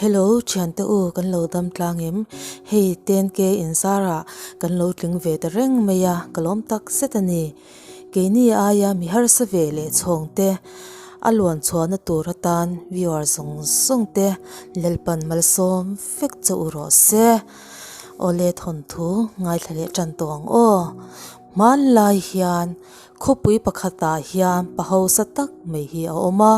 Hello thiante u kan lo dam tlang em? Hei 10K inzarah kan lo tling ve ta reng mai a, ka lawm tak zet a ni. Keini aia mi harsa ve leh chhawng te a luan chhuahna tur atan viewer zawng zawng te Lalpan malsawm vek che u rawh se. Awle thawnthu ngaithla leh tan tawh ang aw. Hmanlai hian khawpui pakhatah hian pa hausa tak mai hi a awm a,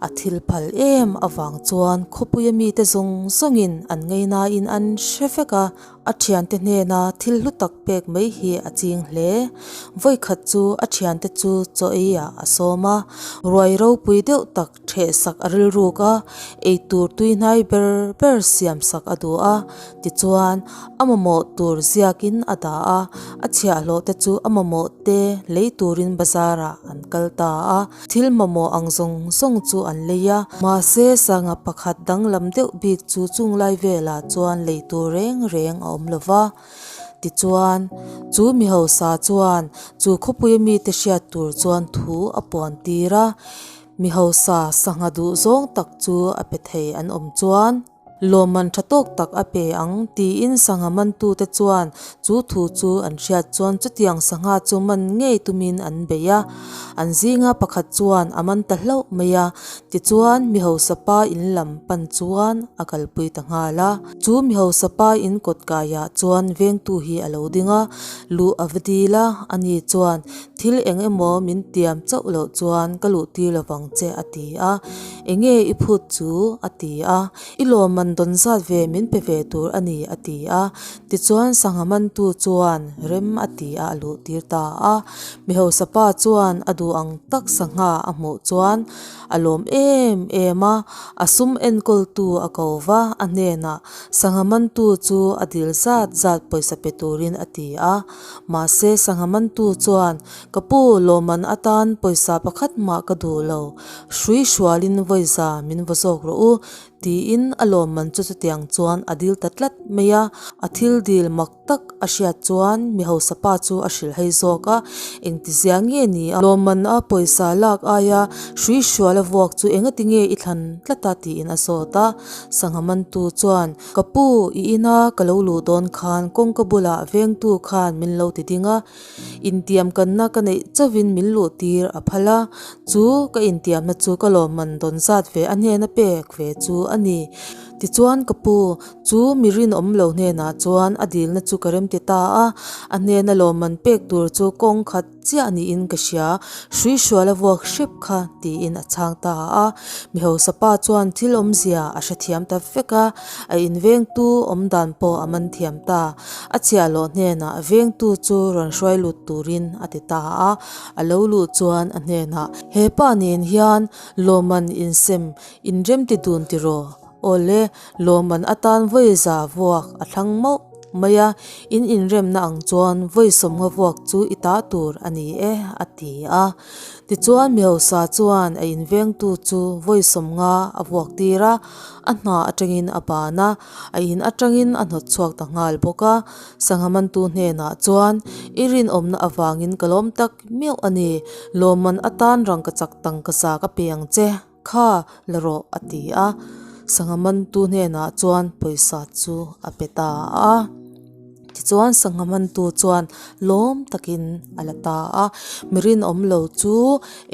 a thil phal em avang chuan khawpuia mite zawng zawngin an ngainain an hre vek a. A thiante hnena thil hlu tak pek mai hi a ching hle. Vawikhat chu a thiante chu chaw ei ah a sawm a, ruai ropui deuh tak theh sak a rilruk a, eitur tui hnai ber ber siam sak a duh a. Tichuan, a mamawh tur ziakin a dah a, a chhiahhlawh te chu a mamawh te lei turin bazar ah an kal ta a. Thil mamawh ang zawng zawng chu an lei a, mahse sangha pakhat danglam deuh bik chu chunglai velah chuan lei tur reng reng a awm lo va. Tichuan, chu mi hausa chuan chu khawpuia mite hriat tur chuan thu a puan tir a, mi hausa sangha duh zawng tak chu a pe thei an awm chuan. Lawmman tha tawk tak a pe ang, tiin sangha mantute chuan chu thu chu an hriat chuan chutiang sangha chu man ngei tumin an bei a. An zinga pakhat chuan a man ta hlauh mai a, tichuan mi hausa pa in lam pan chuan a kalpui ta nghal a. Chu mi hausa pa in kawt kaiah chuan vengtu hi a lo ding a, luh a va dil a, ani chuan thil eng emaw min tiam chauh loh chuan ka luh tir lovang che a ti a. Enge i phut chu? a ti a. I lawmman dawn zat ve min pe ve tur a ni a ti a. Tichuan sangha mantu chuan rem a ti a a luh tir ta a. Mi hausa pa chuan a duh ang tak sangha a hmuh chuan a lawm em em a. A sum enkawltu a ko va, a hnenah sangha mantu chu a dil zat zat pawisa pe turin a ti a. Mahse sangha mantu chuan Ka pu lawmman atan pawisa pakhat mah ka duh lo, hrui hrualin vawiza min va zawk rawh u, tiin a lawmman chu chutiang chuan a dil ta tlat mai a. A thil dil mak tak a hriat chuan mi hausa pa chu a hrilh hei zawk a, engtizia nge ni a lawmman a pawisa lak aia hrui hruala vuak chu engati nge i thlan tlat a tiin a zawt a. Sangha mantu chuan, Ka pu, i ina ka lo luh dawn khan kawngka bulah vengtu khan min lo ti ding a, Intiam kanna ka neih chauhin min luh tir a phal a, chu ka intiamna chu ka lawmman dawn zat ve a hnena pek ve chu a ni. Tichuan ka pu, chu mi rinawm lo hnenah chuan a dilna chu ka remti ta a, a hnena lawmman pek tur chu kawng khat chiah niin ka hria, hrui hrual a vuak hrep kha tiin a chhang ta a. Mi hausa pa chuan thil awmzia a hrethiam ta vek a, a invengtu awmdan pawh a man thiam ta. A chhiahhlawh hnenah vengtu chu rawn hruai lut turin a ti ta a, a lo luh chuan a hnenah, He pa nen hian lawmman insem inremti dun tiraw? Awle, lawmman atan vawi za vuak a thlang mauh mai a, in inremna ang chuan vawi sawmnga vuak chu i ta tur a ni e, a ti a. Tichuan mi hausa chuan a invengtu chu vawi sawmnga a vuak tir a, a hna atangin a ban a. A in atangin a hnawt chhuak ta nghal bawk a, sangha mantu hnenah chuan i rinawmna avangin ka lawm tak meuh a ni, lawmman atan rangka chak tangka za ka pe ang che, kha la rawh a ti a, sangha mantu hnenah chuan pawisa chu a pe ta a. Tichuan sangha mantu chuan lawm takin a la ta a, mi rinawm lo chu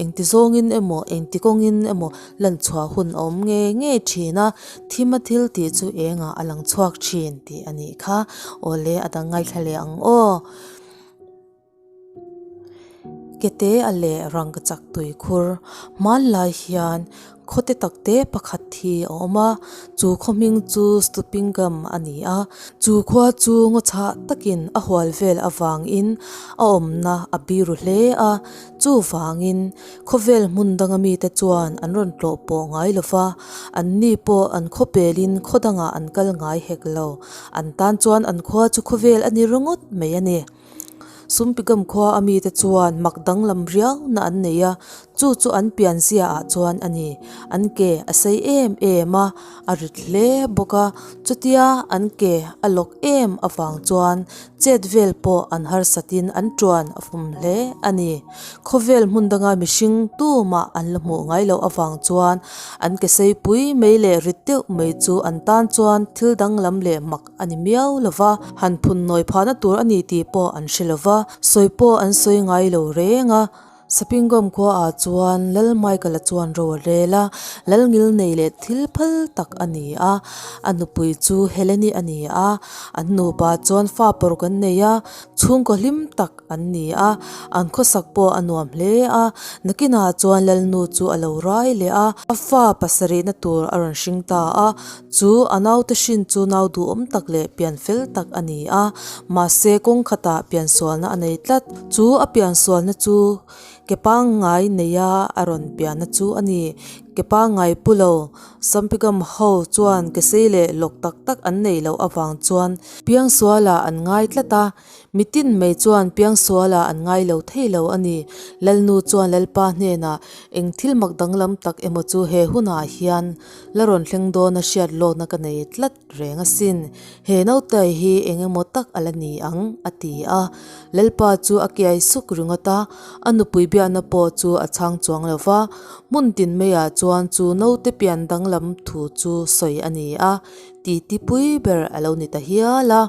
engti zawngin emaw engti kawngin emaw lan chhuah hun a awm ngei ngei thin a, thima thil tih chu engah a lang chhuak thin tih a nih kha. Awle a dang ngaithla leh ang aw. Kete a leh rangka chak tui khur hmanlai hian khawte takte pakhat hi a awm a, chu khaw hming chu Stupingam a ni a, chu khua chu ngaw chhah takin a hual vel avangin a awmna a biru hle a, chuvangin khawvel hmun danga mite chuan an rawn tlawh pawh ngai lo va, anni pawh an khaw pelin khaw dangah an kal ngai hek lo, an tan chuan an khua chu khawvel a ni ringawt mai a ni. Sumpigam khua a mite chuan mak danglam riau na an nei a, Chu chu an pianzia ah chuan a ni. An ke a sei em em a, a rit hle bawk a. Chutia an ke a lawk em avang chuan chet vel pawh an harsatin an tuan a fum hle a ni. Khawvel hmun danga mihring tumah an la hmuh ngai loh avang chuan an ke sei pui mai leh rit deuh mai chu an tan chuan thil danglam leh mak a ni miau lo va, han phun nawi phahna tur a ni tih pawh an hre lo va, sawi pawh an sawi ngai lo reng a. Sapingawm khuaah chuan Lal Michael-a chuan ro a rel a, Lal ngilnei leh thil phal tak a ni a, a nupui chu Heleni a ni a, an nupa chuan fa paruk an nei a, chhungkaw hlim tak an ni a, an khawsak pawh a nuam hle a, nakinah chuan Lalnu chu a lo rai leh a, a fa pasarihna tur a rawn hring ta a, chu a naute hrin chu nau duhawm tak leh pian fel tak a ni a, mahse kawng khatah piansualna a nei tlat. Chu a piansualna chu ke pangngai neia a rawn pianna chu a ni. Ke pangngai pu lo, Sampigam ho chuan ke sei leh lawk tak tak an neih loh avang chuan piangsualah an ngai tlat a, mitin mai chuan piangsualah an ngai lo thei lo a ni. Lalnu chuan Lalpa hnenah eng thil mak danglam tak emaw chu he hunah hian la rawn thleng dawna hriat lawkna ka nei tlat. Reng asin, he naute hi eng emaw tak a la ni ang, a ti a. Lalpa chu a kiai suk ringawt a, a nupui biakna pawh chu a chhang chuang lo va. Hmun tin maiah chuan chu naute pian danglam thu chu sawi a ni a, titi pui ber a lo ni ta hial a.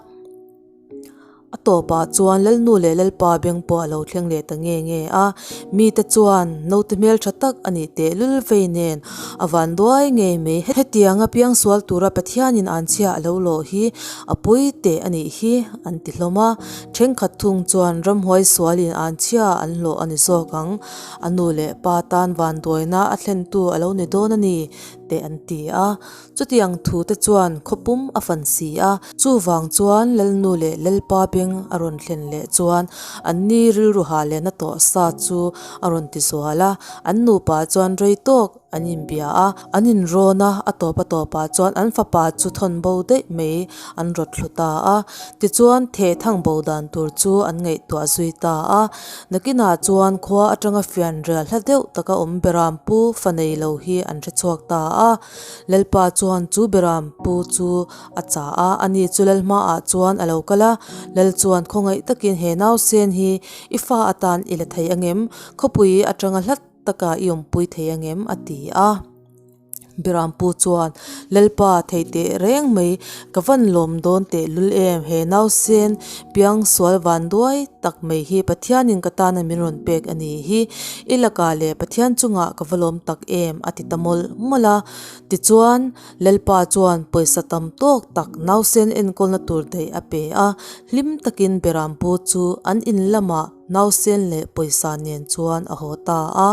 A tawpah chuan Lalnu leh Lalpa beng pawh a lo thleng leh ta nge nge a, mite chuan naute hmeltha tak a nih tehlul vei nen a van duai ngei mai. Hetianga piangsual tura Pathianin anchhia a lo lawh hi a pawi teh a nih hi an ti hlawm a, thenkhat thung chuan ramhuai sualin anchhia an hlawh a ni zawk ang, a nu leh pa tan vanduaina a thlentu a lo ni dawn a ni teh an ti a. Chutiang thute chuan khawpum a fan si a, chuvang chuan Lalnu leh Lalpa beng a rawn thlen leh chuan anni rilru ha lehna tawh sa chu a rawn ti zual a, an nupa chuan rei tawk an inbia a, an inrawn a, a tawp a tawpah chuan an fapa chu thawn bo daih mai an rawt thlu ta a, tichuan theh thang bo dan tur chu an ngaihtuah zui ta a, nakinah chuan khua atanga fianrial hla deuh taka awm beram pu fa nei lo hi an hre chhuak ta a. Lalpa chuan chu beram pu chu a chah a, ani chu Lal hmaah chuan a lo kal a, Lal chuan khawngaih takin he nausen hi i fa atan i la thei angem, khawpui atanga hlat taka i awmpui thei angem a ti a. Beram pu chuan Lalpa thei teh reng mai, ka van lawm dawn teh lul em, he nausen piang sual van duai tak mai hi Pathianin ka tana min rawn pek a nih hi, i lakah leh Pathian chungah ka va lawm tak em a ti ta mawlh mawlh a. Tichuan, Lalpa chuan pawisa tam tawk tak nausen enkawlna tur daih a pe a, hlim takin Berampu chu an in lamah nausen leh pawisa nen chuan a haw ta a.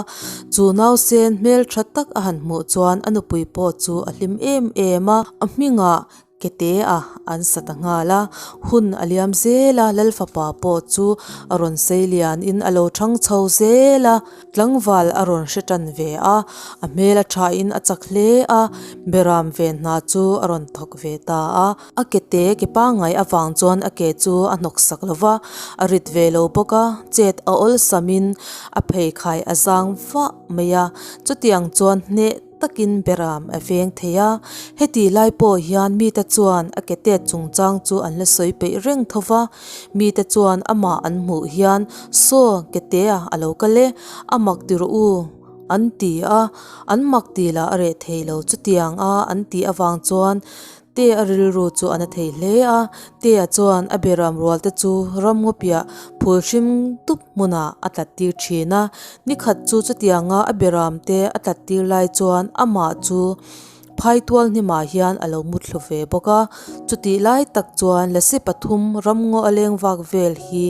Chu nausen hmeltha tak a han hmuh chuan a nupui pawh chu a hlim em em a, a hmingah Ketea an sa ta nghal a, hun a liam zel a, Lal fapa pawh chu a rawn sei lianin a lo thang chho zel a, tlangval a rawn hre tan ve a, a hmel a thain a chak hle a, beram ven hna chu a rawn thawk ve ta a. A kete ke pangngai avang chuan a ke chu a hnawk sak lo va, a rit ve lo bawk a, chet a awlsamin a pheikhai a zang vah mai a, chutiang chuan hneh takin beram a veng thei a, heti lai pawh hian mite chuan a ke tet chungchang chu an la sawi peih reng tho va, mite chuan amah an hmuh hian Saw ke tea a lo kal e, a mak ti rawh u an ti a, an mak ti lah a reh thei lo chutiang a an tih avang chuan Te a rilru chu a na thei hle a, Tea chuan a beram rual te chu ramngaw piah phul hrim tup hmunah a tlat tir thin a. Nikhat chu chutianga a beram te a tlat tir lai chuan amah chu phaitual hnimah hian a lo muthlu ve bawk a. Chutih lai tak chuan lasi pathum ramngaw a leng vak vel hi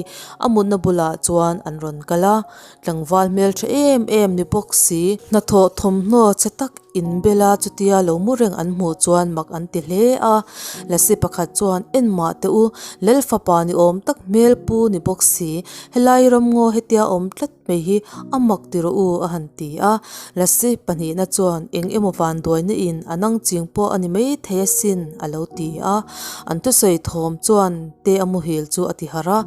a mutna bulah chuan an rawn kal a. Tlangval hmeltha em em ni bawk si, hnathawh thawmhnaw chhe tak. inbela chutia lo mu reng an hmuh chuan mak an ti hle a. Lasi pakhat chuan, En mah teh u, Lal fapa ni awm tak hmel pu ni bawk si, helai ramngaw hetia awm tlat mai hi a mak ti rawh u a han ti a. Lasi pahnihna chuan, Eng emaw vanduaina in a nang ching pawh a ni mai thei asin a lo ti a. An thusawi thawm chuan te a muhil chu a ti harh a,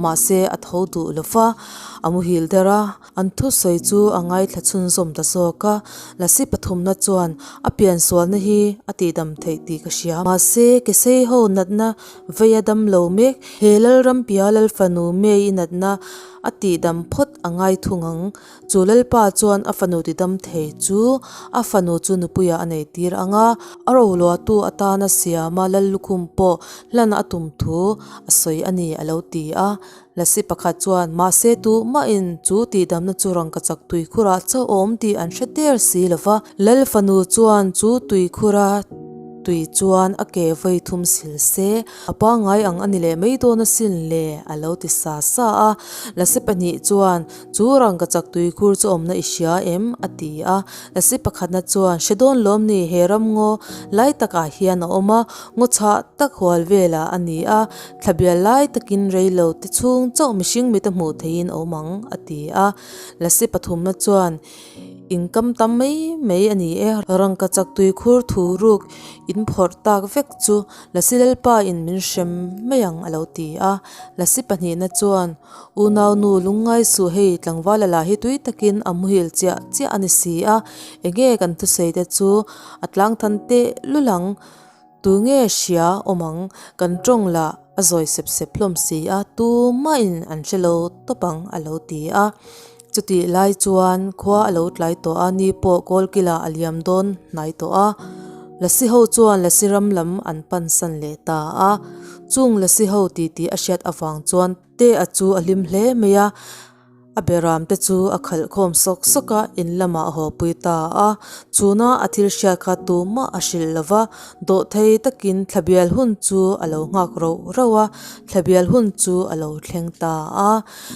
mahse a tho duh lo va, a muhil der a. An thusawi chu a ngaithla chhunzawm ta zawk a, Lasi pathumna chuan a piansualna hi a tihdam theih tih ka hria. Mahse, Kesei ho natna vei a dam lo mek. He Lalrampia Lalfanu May-i natna a tihdam phawt a ngai thung ang. Chu Lalpa chuan a fanu tidam thei chu a fanu chu nupuiah a nei tir ang a, a roluahtu atana siama Lallukhum pawh hlan a tum thu a sawi a ni a lo ti a. Lasi pakhat chuan, Mahse tuhmahin chu tihdamna chu rangkachak tuikhurah chauh a awm tih an hre der si lo va. Lal fanu chuan chu tuikhura tui chuan a ke vawi thum sil se, a pangngai ang a ni leh mai dawn asin le, a lo ti sa sa a. Lasi pahnih chuan, Chu rangkachak tuikhur chu awmna i hria em? a ti a. Lasi pakhatna chuan, Hre dawn lawm ni, he ramngaw lai takah hian a awm a, ngaw chhah tak hual velah a ni a, Thlabial lai takin rei lo te chhung chauh mihring mit a hmuh theihin a awm ang, a ti a. Lasi pathumna chuan, In kam tam mai mai a ni e, rangkachak tuikhur thu ruk in phawrh tak vek chu Lasi Lalpa in min hrem mai ang, a lo ti a. Lasi pahnihna chuan, Unau nu lungngai suh hei tlangval a lah hi tui takin a muhil chiah chiah a ni si a, enge kan thusawi te chu a tlangthan teh lul ang. Tu nge hria awm ang, kan tawng lah a zawi sep sep hlawm si a, tumahin an hre lo tawp ang a lo ti a. Chutih lai chuan khua a lo tlai tawh a, ni pawh kawlkilah a liam dawn hnai tawh a. Lasi ho chuan Lasi ram lam an pan san leh ta a. Chung Lasi ho titi a hriat avang chuan Tea chu a hlim hle mai a. A beram te chu a khalh khawm sawk sawk a, in lamah a haw pui ta a. Chuna a thil hriat kha tumah a hrilh lo va, dawhthei takin thlabial hun chu a lo nghak rauh rauh a, thlabial hun chu a lo thleng ta a.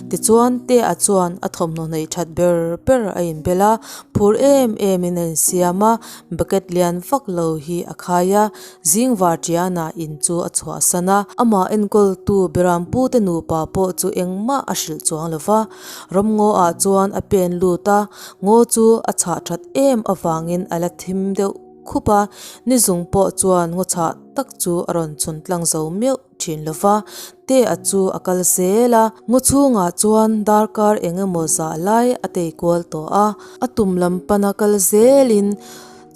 Tichuan Tea chuan a thawmhnaw hnaih that ber ber a inbel a, phur em em in a insiam a, bucket lian vak lo hi a khai a. Zing var Tiana in chu a chhuahsan a, amah enkawltu Berampute nupa pawh chu engmah a hrilh chuang lo va. Ramngaw ah chuan a pen lut a, ngaw chu a chhah that em avangin a la thim deuh khup a, nizung pawh chuan ngaw chhah tak chu a rawn chhun tlang zo meuh thin lo va. Tea chu a kal zel a, ngaw chhungah chuan darkar eng emaw zah lai a tei kual tawh a, a tum lam pana kal zelin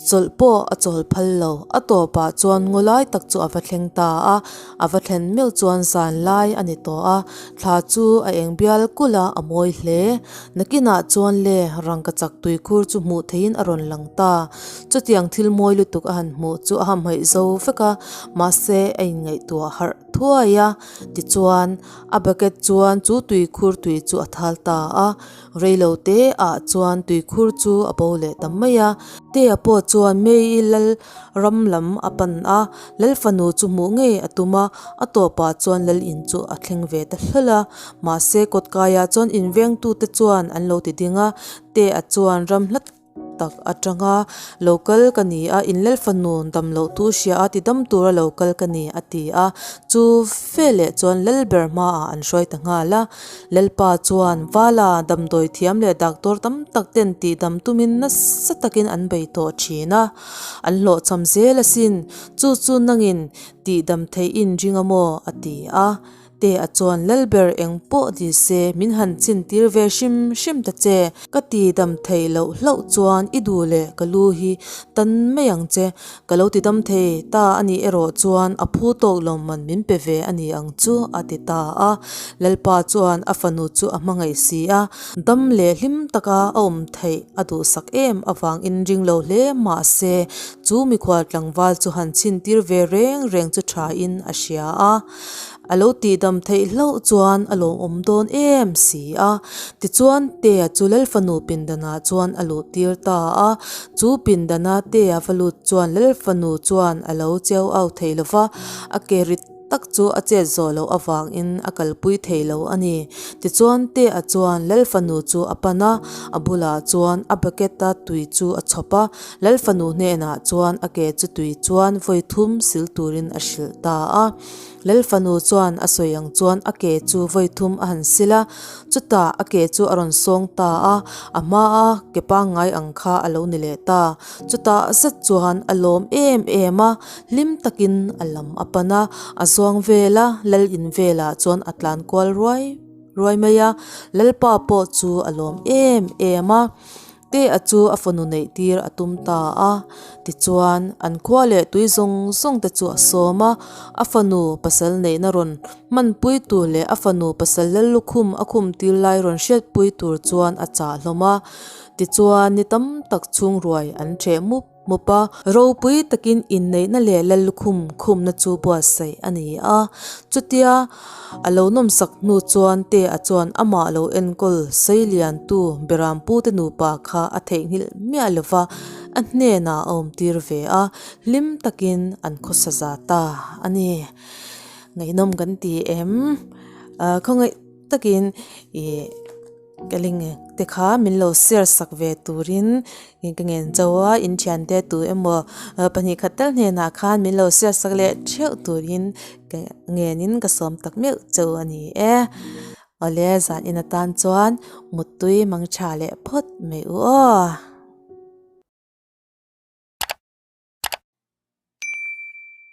Chawlh pawh a chawl phal lo. A tawpah chuan ngaw lai tak chu a va thleng ta a, a va thlen meuh chuan zan lai a ni tawh a, thla chu a eng bial kulh a, a mawi hle. Nakinah chuan le rangkachak tuikhur chu hmuh theihin a rawn lang ta. Chutiang thil mawi lutuk a han hmuh chu a hamhaih zo vek a, mahse a inngaihtuah harh thuai a. Tichuan, a bucket chuan chu tuikhur tui chu a thal ta a. Reilo te ah chuan tuikhur chu a bo leh ta mai a, Tea pawh chuan May-i lal ram lam a pan a, lal fanu chu hmuh ngei a tum a, a tawpah chuan lal in chu a thleng ve ta hlawl a, mahse kawtkaiah chuan invengtute chuan an lo ti ding a, Tea chuan ram hla tak atanga lo kal ka ni a, in lal fanu dam loh thu hria a ti dam tura lo kal ka ni a ti a, chu veleh chuan lal ber hmaah an hruai ta nghal a. Lalpa chuan Vala damdawi thiam leh doctor tam tak ten tih dam tumin nasa takin an bei tawh thin a, an hlawhchham zel asin, chu chu nangin tih dam theih in ring a maw? a ti a. Te a chuan Lalber eng pawh ni se min han chin tir ve hrim hrim ta che, ka ti dam theih loh hlauh chuan i duh leh ka lu hi tan mai ang che, ka lo ti dam thei ta a nih erawh chuan a phu tawk lo man min pe ve a ni ang chu a ti ta a. Lalpa chuan a fanu chu a hmangaih si a, dam leh hlim taka a awm theih a duhsak em avangin ring lo hle mah se chu mikhual tlangval chu han chin tir ve reng reng chu thain a hria a. A lo tihdam theih hlauh chuan a lawmawm dawn em si a. Tichuan Tea chu Lalfanu pindanah chuan a luh tir ta a. Chu pindana Tea va lut chuan Lalfanu chuan a lo cheu au thei lo va, a ke rit. tak chu a chet zawh loh avangin a kalpui thei lo a ni. Tichuan Tea chuan Lal fanu chu a pan a, a bulah chuan a bucket a tui chu a chhawp a, Lal fanu hnenah chuan a ke chu tui chuan vawi thum sil turin a hrilh ta a. Lal fanu chuan a sawi ang chuan a ke chu vawi thum a han sil a, chutah a ke chu a rawn sawng ta a, a hmaa ke pangngai ang kha a lo ni leh ta. Chutah zet chuan a lawm em em a, hlim takin a lam a pan a, a zuang vel a, lal in velah chuan a tlan kual ruai ruai mai a, Lalpa pawh chu a lawm em em a. Tea chu a fanu neih tir a tum ta a, tichuan an khua leh tui zawng zawng te chu a sawm a, a fanu pasal neihna rawn hmanpui tur leh a fanu pasal Lallukhum a khum tir lai rawn hriatpui tur chuan a chah hlawm a, tichuan ni tam tak chhung ruai an ṭheh mup. Mup a, ropui takin inneihna leh Lallukhum khumna chu buatsaih a ni a. Chutia a lo nawmsak hnu chuan Tea chuan amah lo enkawl Seiliantu Berampute nupa kha a theihnghilh miah lo va, a hnenah a awmtir ve a, hlim takin an khawsa za ta a ni. Ngaihnawm kan ti em? Khawngaih takin ih. Ka ling te kha min lo share sak ve turin ka ngen cho a, in thiante tu emaw pahnih khat tal hnenah khan min lo share sak leh theuh turin ka ngenin ka sawm tak meuh cheu a ni e. Awle zan in atan chuan muttui mangtha leh phawt mai u aw.